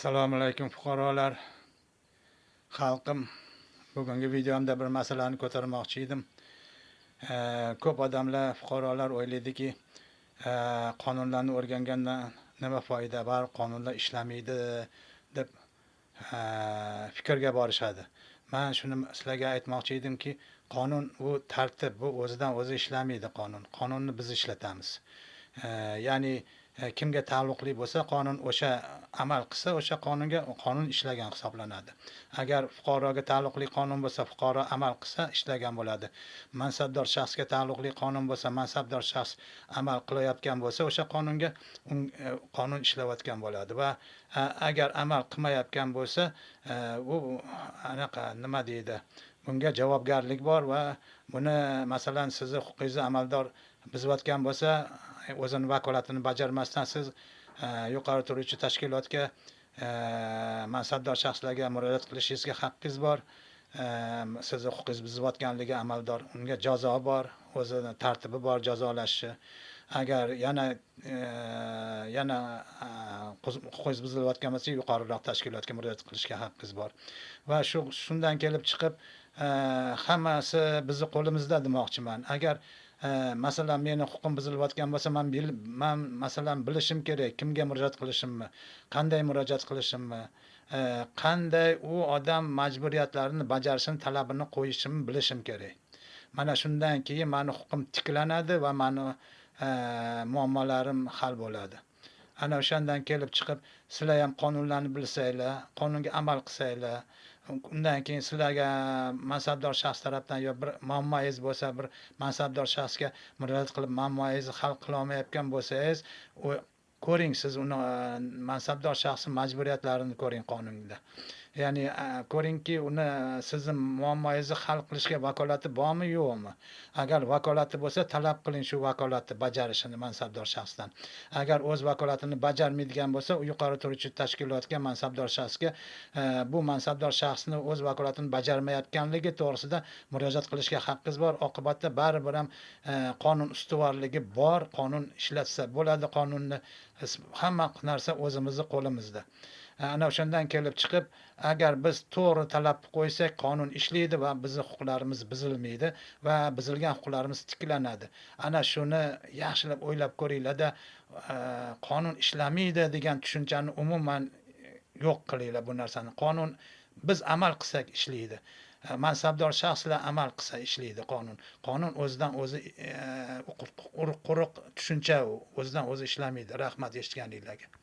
Assalomu alaykum, fuqarolar, xalqim. Bugungi videomda bir masalani ko'tarmoqchi edim. Ko'p odamlar, fuqarolar o'ylaydiki, qonunlarni o'rgangandan nima foyda bor, qonunlar ishlamaydi deb fikrga borishadi. Man shuni sizlarga aytmoqchi edimki, qonun bu tartib, bu o'zidan o'zi ishlamaydi qonun. Qonunni biz ishlatamiz. Ya'ni kimga taalluqli bo'lsa qonun, o'sha amal qilsa, o'sha qonunga qonun ishlagan hisoblanadi. Agar fuqaroga taalluqli qonun bo'lsa, fuqaro amal qilsa, ishlagan bo'ladi. Mansabdor shaxsga taalluqli qonun bo'lsa, mansabdor shaxs amal qilayotgan bo'lsa, o'sha qonunga qonun ishlayotgan bo'ladi va agar amal qilmayotgan bo'lsa, u anaqa nima deydi, bunga javobgarlik bor va buni, masalan, sizni huquqingizni amaldor buzayotgan bo'lsa, o'zini vakolatini bajarmasdan siz yuqori turuvchi tashkilotga, mansabdor shaxslarga murojaat qilishingizga haqqingiz bor. Sizni huquqingiz buzayotganligi amaldor, unga jazo bor, o'zini tartibi bor jazolashni. Agar yana huquqingiz buzilayotgan bo'lsa, yuqoriroq tashkilotga murojaat qilishga haqqingiz bor. Va shundan kelib chiqib, hammasi bizni qo'limizda demoqchiman. Agar masalan, meni huquqim buzilayotgan bo'lsa, man masalan bilishim kerak, kimga murojaat qilishimni, qanday murojaat qilishimni, qanday u odam majburiyatlarini bajarishini talabini qo'yishimni bilishim kerak. Mana shundan keyin mani huquqim tiklanadi va mani muammolarim hal bo'ladi. Ana o'shandan kelib chiqib, sizlar ham qonunlarni bilsanglar, qonunga amal qilsanglar, undan keyin sizlarga mansabdor shaxs tarafdan yo bir muammoyingiz bo'lsa, bir mansabdor shaxsga murojaat qilib muammoyingizni hal qilolmayotgan bo'lsangiz, u ko'ring, siz uni mansabdor shaxsni majburiyatlarini ko'ring qonunda. Ya'ni ko'ringki, uni sizni muammoyingizni hal qilishga vakolati bormi, yo'qmi? Agar vakolati bo'lsa, talab qiling shu vakolatni bajarishini mansabdor shaxsdan. Agar o'z vakolatini bajarmaydigan bo'lsa, u yuqori turuvchi tashkilotga, mansabdor shaxsga bu mansabdor shaxsni o'z vakolatini bajarmayotganligi to'g'risida murojaat qilishga haqqingiz bor. Oqibatda baribir ham qonun ustuvorligi bor, qonun ishlatsa bo'ladi qonunni. Hamma narsa o'zimizni qo'limizda. Ana o'shandan kelib chiqib, agar biz to'g'ri talab qo'ysak, qonun ishlaydi va bizni huquqlarimiz buzilmaydi va buzilgan huquqlarimiz tiklanadi. Ana shuni yaxshilab o'ylab ko'ringlarda, qonun ishlamaydi degan tushunchani umuman yo'q qilinglar bu narsani. Qonun biz amal qilsak ishlaydi. Mansabdor shaxslar amal qilsa ishlaydi qonun. Qonun o'zidan o'zi quruq tushuncha, u o'zidan o'zi ishlamaydi. Rahmat eshitganinglarga.